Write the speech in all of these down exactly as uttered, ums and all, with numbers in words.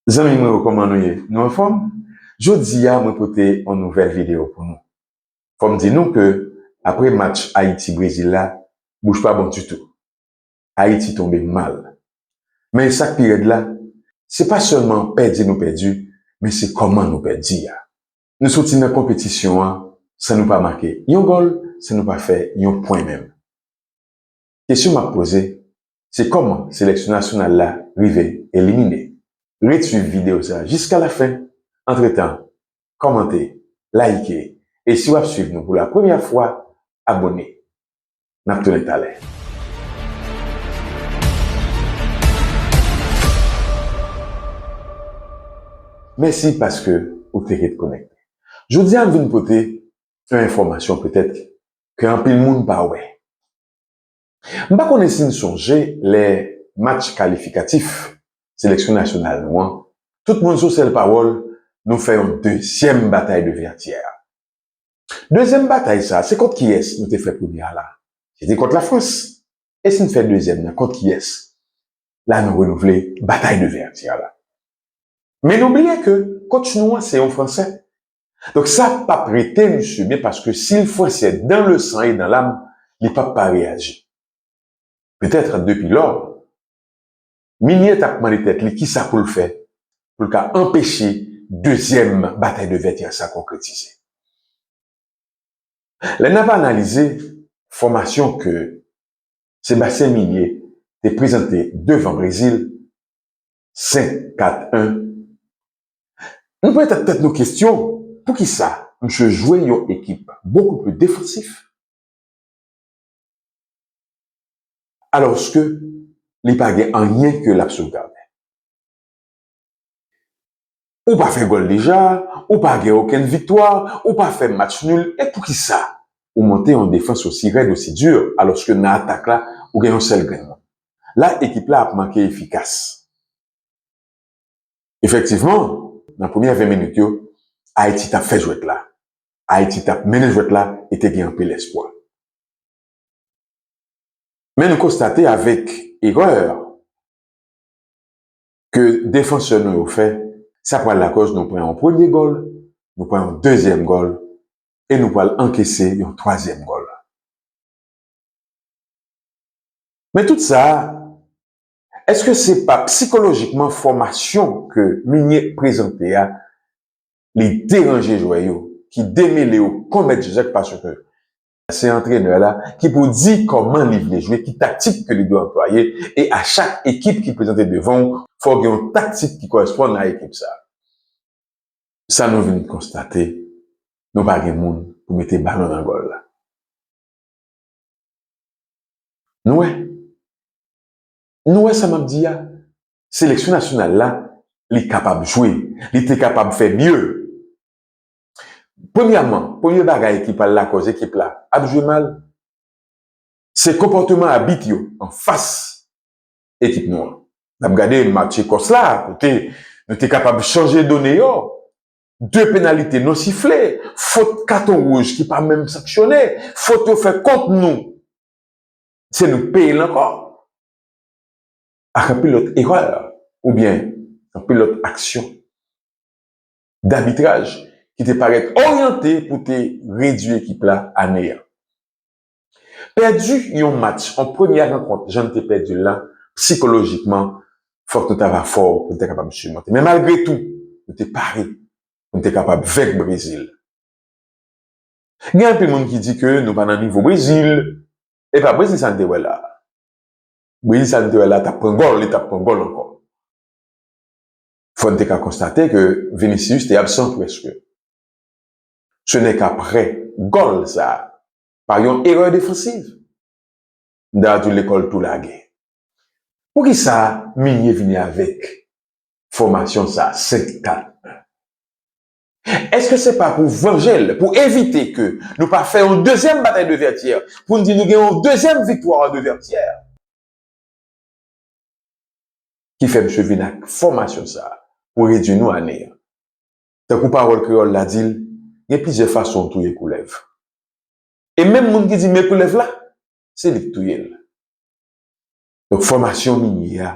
Zanmi mwen yo, kòman nou ye? Nou anfòm? Jodi a, mwen pote yon nouvèl videyo pou nou. Fò m di nou ke apre match Ayiti-Brezil la, bouch pa bon ditou. Ayiti tonbe mal. Men sa k pi rèd la, se pa sèlman pèdi nou pèdi, men se kòman nou pèdi a. Nou soti nan konpetisyon an san nou pa make yon gòl, san nou pa fè yon pwen menm. Kesyon m ap poze, se kòman seleksyon nasyonal la rive elimine? Ret swiv videyo sa a jiska lafen. Antretan, kòmante, like, e si w ap swiv nou pou la premyè fwa, abòne. N ap tounen talè. Mèsi paske ou te ret konekte. Jodi a, m vin pote yon enfòmasyon petèt ke anpil moun pa wè. M pa konnen si n sonje lè match kalifikatif seleksyon nasyonal nou an, tout moun sou sèl pawòl, nou fè yon dezyèm batay de vètyè a. Dezyèm batay sa, se kont kiyès nou te fè premye a la? Se te kont Lafrans. E si n fè dezyèm nan kont kiyès? La nou renouvle batay de vètyè a la. Men nou bliye ke coach nou an se yon Fransè. Donk sa p ap rete misye byen paske si l Fransè dans le sang et dans l'âme, li p ap pa reyaji. Petèt depi lò, Migné t ap mande tèt li kisa pou l fè pou l ka anpeche dezyèm batay de vètyè sa konkretize. Lè n ap analize fòmasyon ke Sebastien Migné te prezante devan Brezil, senk kat en, nou poze tèt nou kesyon, poukisa misye jwe yon ekip beaucoup plus défensif, alòske li pa gen anyen ke l ap sovgade? Ou pa fè gòl deja, ou pa gen okenn viktwa, ou pa fè match nul, e poukisa ou monte yon defans osi rèd, osi di, alòske nan atak la, ou gen yon sèl grenn moun? La, ekip la ap manke efikas. Efektivman, nan premyè ven minit yo, Ayiti t ap fè jwèt la. Ayiti t ap mennen jwèt la e te gen anpil espwa. Men nou konstate avèk erè ke defansè nou yo fè, sa pral lakòz nou pran yon premye gòl, nou pran yon dezyèm gòl, e nou pral ankese yon twazyèm gòl. Men tout sa, èske se pa sikolojikman fòmasyon ke Migné prezante a, li deranje jwè yo, ki demele yo kon mèt Jozèf, paske se antrenè la ki pou di kòman li vle jwe, ki taktik ke li dwe anplwaye, e a chak ekip ki prezante devan w, fò w gen yon taktik ki kòresponn a ekip sa. Sa nou vin konstate, nou pa gen moun pou mete balon nan gòl la. Nou wè. Nou wè sa m ap di a. Seleksyon nasyonal la, li kapab jwe. Li te kapab fè mye. Premyèman, premye bagay ki pral lakòz ekip la ap jwe mal, se konpòteman abit yo anfas ekip nou an. N ap gade match Ekòs la, kote nou te kapab chanje done yo. De penalite non sifle, fot katon wouj ki pa menm sanksyone, fot yo fè kont nou. Se nou k peye l ankò. Ak anpil lòt erè, oubyen anpil lòt aksyon dabitraj ki te parèt oryante pou te redui ekip la a neyan. Pèdi yon match, yon premye rankont, jan n te pèdi l la, sikolojikman, fòk nou ta va fò pou n te kapab simonte. Men malgre tou, nou te pare pou n te kapab venk Brezil. Gen anpil moun ki di ke nou pa nan nivo Brezil. E pa Brezil sa n te wè la. Brezil sa n te wè la t ap pran gòl, li t ap pran gòl ankò. Fò n te ka konstate ke Vinicius te absan prèske. Ce n'est qu'après gòl sa, pa yon erè defansiv, m ta di w lekòl tou lage. Poukisa Migné vini avèk fòmasyon sa, senk kat en? Èske se pa pou vanje l, pou evite ke nou pa fè yon dezyèm batay de vètyè, pou n di nou gen yon dezyèm viktwa de vètyè, ki fè misye vin ak fòmasyon sa a pou redui nou a neyan? Tankou pawòl kreyòl la di l, gen plizyè fason w touye koulèv. E menm moun ki di men koulèv la, se li k touye l. Donk, fòmasyon Migné a,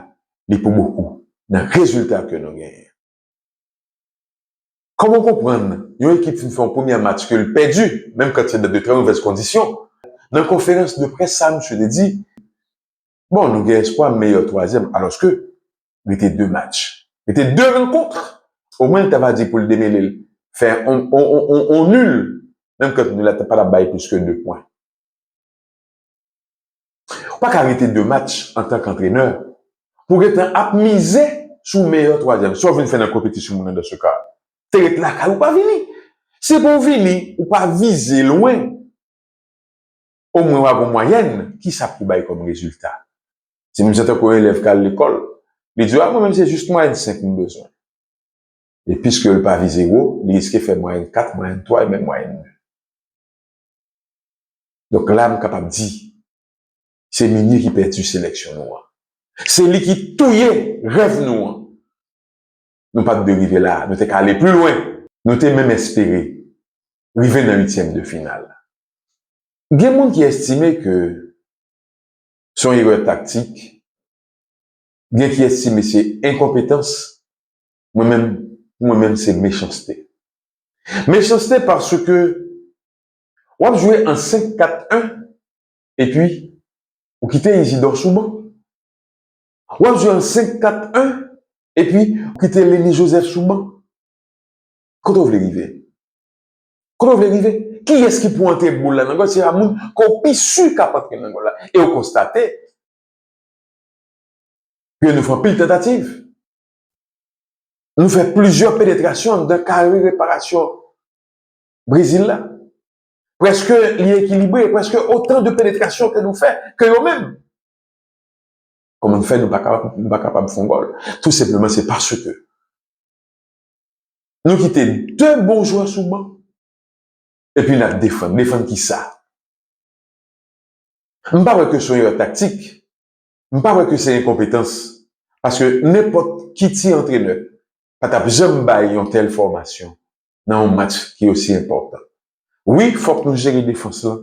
li pou bokou nan rezilta ke nou genyen. Kòman w konprann yon ekip fin fè yon premyè match ke l pèdi, menm kan se dan de trè movèz kondisyon? Nan konferans de près sa, misye te di, bon, nou gen espwa meyè twazyèm, alòske rete de match. Rete de rankont. Omwen, l ta va di pou l demele l, fè on, on, on, on, on nil, menm kan nil la pa t ap bay plis ke de pwen. Ou pa ka rete de match antank antrenè pou w gentan ap mize sou meyè twazyèm. Sa w vin fè nan konpetisyon moun nan, dans ce cas? Te ret lakay ou, pa vini. Se pou w vini, ou pa vize lwen. Omwen w a gon mwayèn, kisa pou bay kòm rezilta? Se menm jan tankou yon elèv k al lekòl, li di, a, mwen menm se jis mwayèn senk m bezwen. E piske l pa vize wo, li riske fè mwayèn kat, mwayèn twa e menm mwayèn de. Donk la, m kapab di, se Meunier ki pèdi seleksyon nou an. Se li ki touye rèv nou an. Nou pa t dwe rive la a, nou te ka ale pli lwen. Nou te menm espere rive nan uityèm de final. Gen moun ki estime ke se yon erè taktik, gen ki estime se enkonpetans, mwen menm, pou mwen menm, se mechanste. Mechanste paske w ap jwe an senk kat en, epi ou kite Isidor sou ban. W ap jwe an senk kat en, epi ou kite Lenny Joseph sou ban. Kote w vle rive? Kote w vle rive? Kiyès ki pou antre boul la nan gòl? Se pa moun ke w pi si k ap antre nan gòl la. E w konstate ke nou fè anpil tantativ. Nou fè plizyè penetrasyon anndan kare reparasyon Brezil la. Prèske li ekilibre, prèske otan de penetrasyon ke nou fè ke yo menm. Kòman fè nou pa kapab, nou pa kapab fè yon gòl? Tou senpleman, se paske nou kite de bon jwè sou ban, epi n ap defann. Defann kisa? M pa wè ke se yon erè taktik. M pa wè ke se enkonpetans. Paske nenpòt ki ti antrenè pa t ap janm bay yon tèl fòmasyon nan yon match ki osi enpòtan. Wi, fòk nou jere defans lan,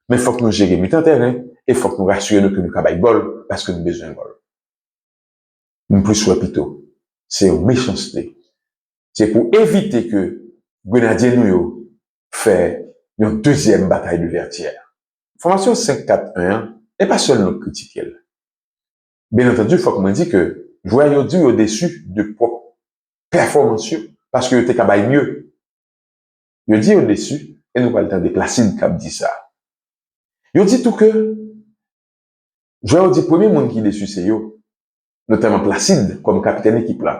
men fòk nou jere mitan tèren e fòk nou rasire nou ke nou ka bay gòl paske nou bezwen gòl. M plis wè pito se yon mechanste. Se pou evite ke grenadye nou yo fè yon dezyèm batay de Vètyè. Fòmasyon senk kat en an, e pa sèl nou k kritike l. Byen antandi, fòk mwen di ke jwè yo di yo desi de pwòp pèfòmans yo, paske yo te ka bay mye. Yo di yo desi, e nou pral tande Placide k ap di sa. Yo di tou ke jwè yo di premye moun ki desi se yo, notaman Placide kòm kapitèn ekip la.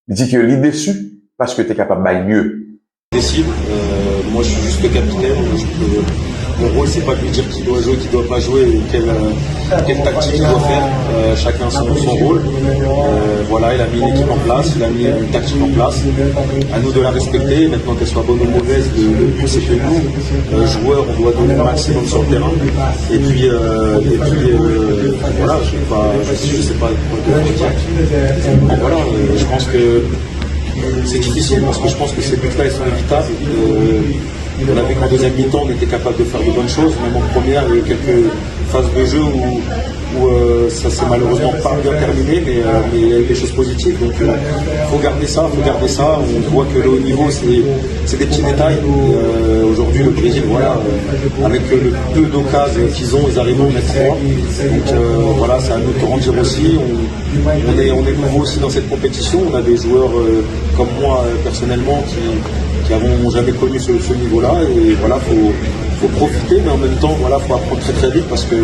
Li di ke li desi paske te kapab bay mye. Décide. Euh, moi, je suis juste capitaine. Je peux- mon rôle, c'est pas de lui dire qui doit jouer, qui doit pas jouer, ou quelle, euh, quelle tactique il doit faire. Euh, chacun son, son rôle. Euh, voilà, il a mis une équipe en place, il a mis une tactique en place. À nous de la respecter. Maintenant, qu'elle soit bonne ou mauvaise, le, le but, c'est que nous, euh, joueurs, on doit donner le maximum sur le terrain. Et puis, euh, et puis euh, voilà, je sais pas, je, je sais pas quoi dire. Bon, voilà, euh, je pense que c'est difficile parce que je pense que ces buts-là, ils sont évitables. Euh, on a vu qu'en deuxième mi-temps, on était capable de faire de bonnes choses. Même en première, il y a eu quelques phases de jeu où, où euh, ça s'est malheureusement pas bien terminé, mais, euh, mais il y a eu des choses positives. Donc, il euh, faut garder ça, faut garder ça. On voit que le haut niveau, c'est c'est des petits détails. Euh, aujourd'hui, le Brésil, voilà, euh, avec euh, le peu d'occasions qu'ils ont, ils arrivent à en mettre trois. Donc euh, voilà, c'est à nous de grandir aussi. On, on est, on est nouveau aussi dans cette compétition. On a des joueurs euh, comme moi euh, personnellement qui, qui n'ont jamais connu ce, ce niveau-là. Et voilà, faut, faut profiter, mais en même temps, voilà, faut apprendre très très vite parce que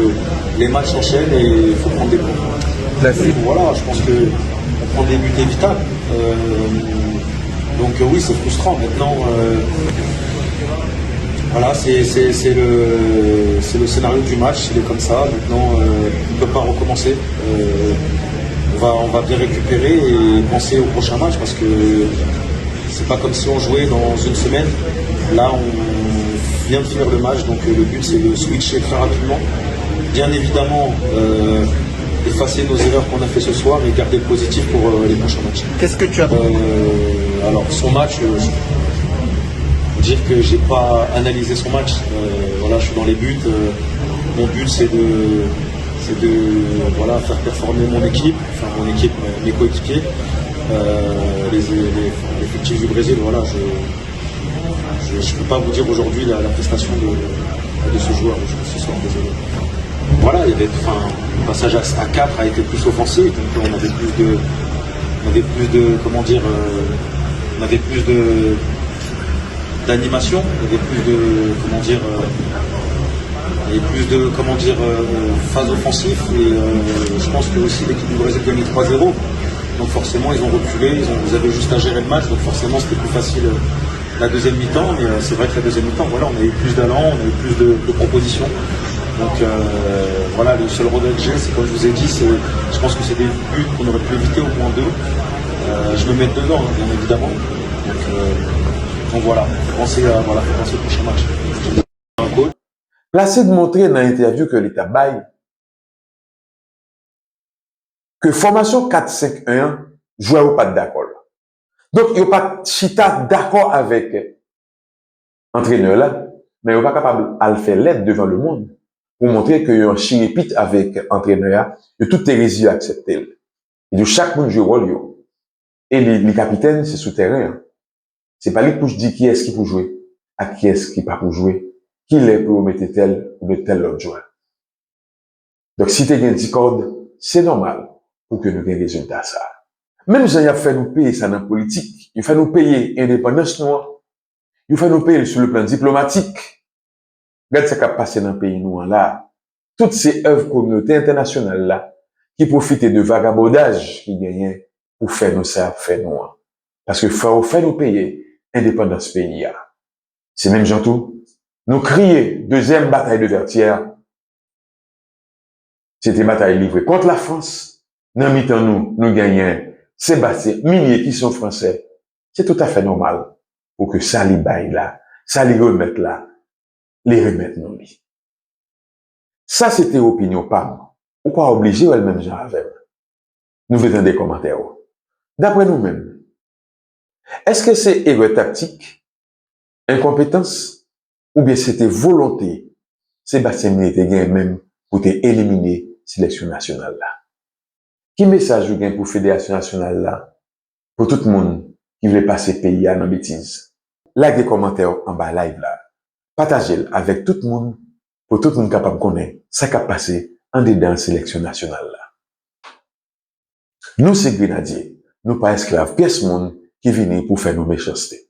les matchs s'enchaînent et il faut prendre des points. Merci. Voilà, je pense que on prend des buts évitables. Euh, donc euh, oui, c'est frustrant. Maintenant, euh, voilà, c'est c'est- c'est le, c'est le scénario du match, il est comme ça. Maintenant, euh, on ne peut pas recommencer. Euh, on va, on va bien récupérer et penser au prochain match parce que c'est pas comme si on jouait dans une semaine. Là, on vient de finir le match, donc euh, le but c'est de switcher très rapidement. Bien évidemment, euh, effacer nos erreurs qu'on a fait ce soir et garder le positif pour euh, les prochains matchs. Qu'est-ce que tu as Euh, alors, son match, euh, je- dire que j'ai pas analysé son match. Euh, voilà, je suis dans les buts. Euh, mon but, c'est de, c'est de, voilà, faire performer mon équipe, enfin mon équipe, euh, mes coéquipiers. Euh, les, les- l'effectif du Brésil, voilà, je ne peux pas vous dire aujourd'hui la, la prestation de, de ce joueur ce soir, désolé. Voilà, il y avait, enfin, le passage à, à quatre a été plus offensif, donc on avait plus de, on avait plus de, comment dire, euh, on avait plus de d'animation, il y avait plus de, comment dire, euh, il y avait plus de, comment dire, euh, phase offensive. Et euh, je pense que aussi l'équipe du Brésil gagne trois zéro. Donc forcément, ils ont reculé, ils, ont, ils avaient juste à gérer le match. Donc forcément, c'était plus facile euh, la deuxième mi-temps. Mais euh, c'est vrai que la deuxième mi-temps, voilà, on a eu plus d'allant, on a eu plus de, de propositions. Donc euh, voilà, le seul regret que j'ai, c'est comme je vous ai dit, c'est, je pense que c'est des buts qu'on aurait pu éviter au moins deux. Euh, je me mets dedans, hein, bien évidemment. Donc, euh, donc voilà, faut penser à, voilà, faut penser au prochain match. Placide montre nan entèvyou ke li t ap bay ke fòmasyon kat senk en an, jwè yo pa t dakò l. Donk, yo pa t chita dakò avèk antrenè la, men yo pa kapab al fè lèt devan lemonn pou montre ke yo an chirepit avèk antrenè a, yo tout te rezi yo aksepte l. Li di w chak moun jwe wòl yo. E li, li kapitèn, se sou tèren an. Se pa li k pou di kiyès ki pou jwe, ak kiyès ki pa pou jwe, kilè pou yo mete tèl oubyen tèl lòt jwè. Donk, si te gen dikòd, se nòmal pou ke nou gen rezilta sa a. Menm jan y ap fè nou peye sa nan politik, yo fè nou peye endepandans nou an, yo fè nou peye l sou le plan diplomatik. Gad sa k ap pase nan peyi nou an la a. Tout se èv kominote entènasyonal la ki pwofite de vagabondaj ki genyen pou fè nou sa y ap fè nou an. Paske fò yo fè nou peye endepandans peyi a. Se menm jan tou, nou kriye dezyèm batay de Vètyè, se te batay livre kont Lafrans. Nan mitan nou, nou genyen Sébastien Minier ki se yon Fransè. Se toutafè nòmal pou ke sa li bay la, sa li remèt la, li remèt nou li. Sa se te opinyon pa m. Ou pa oblije wè l menm jan avè m. Nou vle tande kòmantè w. Daprè nou menm, èske se erè taktik, enkonpetans, oubyen se te volonte Sébastien Minier te genyen menm pou te elimine seleksyon nasyonal la? Ki mesaj ou gen pou federasyon nasyonal la, pou tout moun ki vle pase peyi a nan betiz? Lage kòmantè w anba live la. Pataje l avèk tout moun pou tout moun kapab konnen sa k ap pase andedan seleksyon nasyonal la. Nou se Grenadye, nou pa esklav pyès moun ki vini pou fè nou mechanste.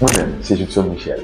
Mwen menm, se Judson Michel.